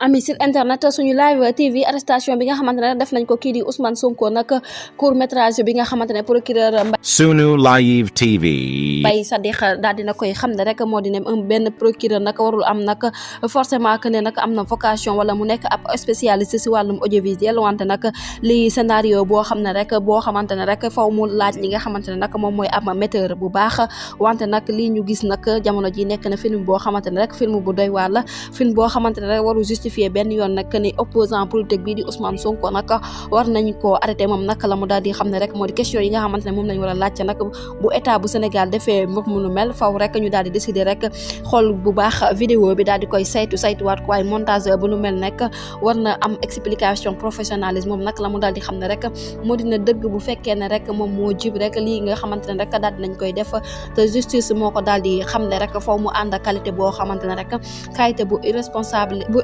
ami site internet suñu live TV arrestation bi nga xamante ne def nañ ko kii di Ousmane Sonko nag court métrage bi nga xamante ne procureur Sunu Live TV. Mbaye Sadikh daal dina koy xam ne rek moo di ne benn procureur nag warul am nag forcément que ne nag am na vocation wala mu nekk ab spécialiste si wàllum audiovisuel wante nag lii scénario boo xam ne rek boo xamante ne rek faw mu laaj li nga xamante ne nag moom mooy am metteur bu baax wante nag lii ñu gis nag jamono ji nekk na film boo xamante ne rek film bu doy waar la film boo xamante ne rek warul justifier benn yoon nag ni opposant politique bi di Ousmane Sonko nag war nañ koo arrêté moom nag la mu daal di xam ne rek moo di question yi nga xamante ne moom lañ war a laajte nag bu état bu Sénégal defee mbir mu nu mel faw rek ñu daal di décider rek xool bu baax vidéo bi daal di koy saytuwaat ko waaye montage bu nu mel nekk war na am explication professionnalisme moom nag la mu daal di xam ne rek moo dina dëgg bu fekkee ne rek moom moo jib rek lii nga xamante ne rek daal di nañ koy def te justice moo ko daal di xam ne rek faw mu ànd qualité boo xamante ne rek qualité bu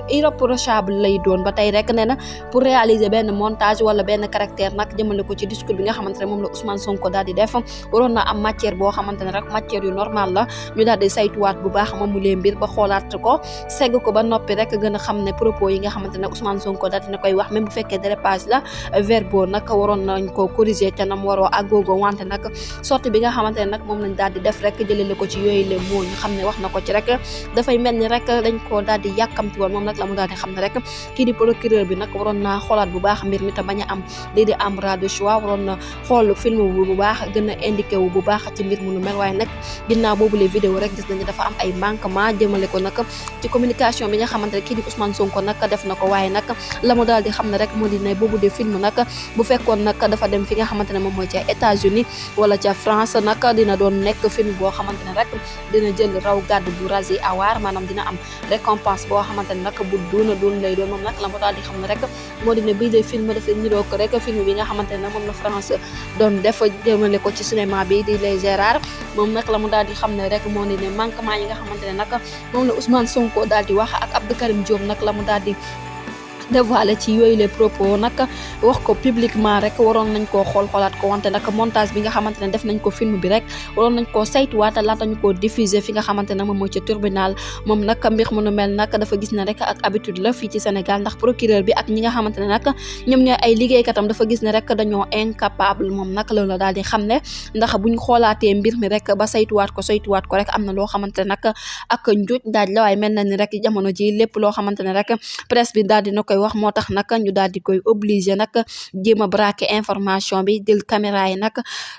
irréprochable lay doon ba tey rek nee na pour réaliser benn montage wala benn caractère nag jëmale ko ci discours bi nga xamante ne moom la Ousmane Sonko daal di def waroon na am matière boo xamante ne rek matière yu normal la ñu daal di saytuwaat bu baax moom mu lee mbir ba xoolaat ko segg ko ba noppi rek gën a xam ne propos yi nga xamante ne Ousmane Sonko daal dina koy wax même bu fekkee dérapage la verbaux nag waroon nañ ko corriger ca nam waroo àggoogo wante nag sortie bi nga xamante ne nag moom lañ daal di def rek jëlale ko ci yooyu le moo ñu xam ne wax na ko ci rek dafay mel ni rek dañ ko daal di yàkkamti woon moom nag la mu daal di xam ne rek kii di procureur bi nag waroon naa xoolaat bu baax mbir mi te bañ a am lii di embarras de choix waroon na xool film bu baax gën a indiqué wu bu baax ci mbir mu nu mel waaye nag ginnaaw boobu les vidéo rek gis nañu dafa am ay manquement jëmale ko nag ci communication bi nga xamante ne kii di Ousmane Sonko nag def na ko waaye nag la mu daal di xam ne rek moo di ne boobu de film nag bu fekkoon nag dafa dem fi nga xamante ne moom mooy ca États-Unis wala ca France nag dina doon nekk film boo xamante ne rek dina jël raw gàddu bu Razzie Award maanaam dina am récompense boo xamante ne nag bu doon lay doon moom nag la mu daal di xam ne rek moo di ne bii de film dafa niroo ko rek film bi nga xamante ne nag moom la France doon def jëmale ko ci cinéma bi di Les Gérards moom nag la mu daal di xam ne rek moo di ne manquement yi nga xamante ne nag moom la Ousmane Sonko daal di wax ak Abdou Karim Diop nag la mu daal di dévoilé ci yooyu les propos nag wax ko publiquement rek waroon nañ koo xoolaat ko wante nag montage bi nga xamante ne def nañ ko film bi rek waroon nañ koo saytuwaat laata ñu koo diffuser fi nga xamante ne moom mooy ci tribunal moom nag mbir mu nu mel nag dafa gis ne rek ak habitude la fii ci Sénégal ndax procureur bi ak ñi nga xamante ne nag ñoom ñooy ay liggéeykatam dafa gis ne rek dañoo incapable moom nag loolu daal di xam ne ndax buñ xoolaatee mbir mi rek ba saytuwaat ko rek am na loo xamante ne nag ak njuuj daaj la waaye mel na ni rek jamono ji lépp loo xamante ne rek presse bi daal dina koy wax moo tax nag ñu daal di koy obligé nag jéem a braquer information bi jël caméra yi nag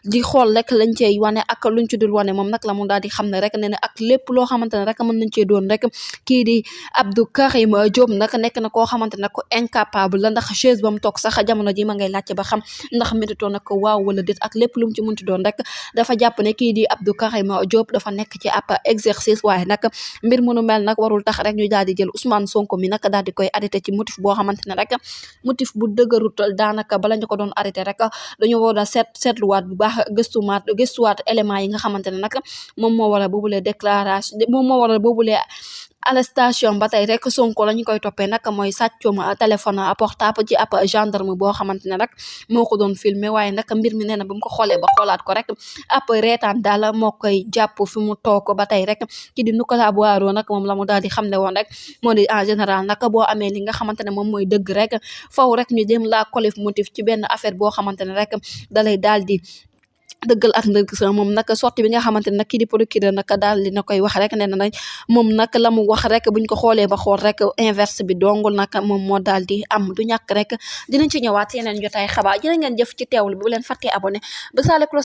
di xool rek lañ cey wane ak luñ ci dul wane moom nag la mu daal di xam ne rek ne ne ak lépp loo xamante ne rek mën nañ cee doon rek kii di Abdou Karim Diop nag nekk na koo xamante ne ko incapable la ndax chaise ba mu toog sax jamono ji ma ngay laajte ba xam ndax mérito nag waaw wala déet ak lépp lu mu ci mënti doon rek dafa jàpp ne kii di Abdou Karim Diop dafa nekk ci ab exercice waaye nag mbir mënu mel nag warul tax rek ñu daal di jël Ousmane Sonko mi nag daal di koy arrêté ci motif boo xamante ne rek motif bu dëgërutal daanaka bala ñu ko doon arrêté rek dañu war a seetluwaat bu baax gëstuwaat éléments yi nga xamante ne nag moom moo waral boobulee déclaration moom moo waral boobulee arrestation ba tey rek Sonko la ñu koy toppee nag mooy sàccum téléphone portable ci ab gendarme boo xamante ne rek moo ko doon filmer waaye nag mbir mi nee na ba mu ko xoolee ba xoolaat ko rek ab reetaan daal moo koy jàpp fi mu toog ba tey rek ki di Nicolas Boiro nag moom la mu daal di xamle woon rek moo di en général nag boo amee li nga xamante ne moom mooy dëgg rek faw rek ñu jëm laa colif motif ci benn affaire boo xamante ne rek dalay daal di dëggal ak ndëgg sa moom nag sortie bi nga xamante ne nag kii di procureur nag daal li na koy wax rek nee na moom nag la mu wax rek buñ ko xoolee ba xool rek inverse bi dongul nag moom moo daal di am du ñàkk rek dinañ ci ñëwaat yeneen jotaay xabaar jërë ngeen jëf ci teewlu bi bu leen fàttee abonné ba saale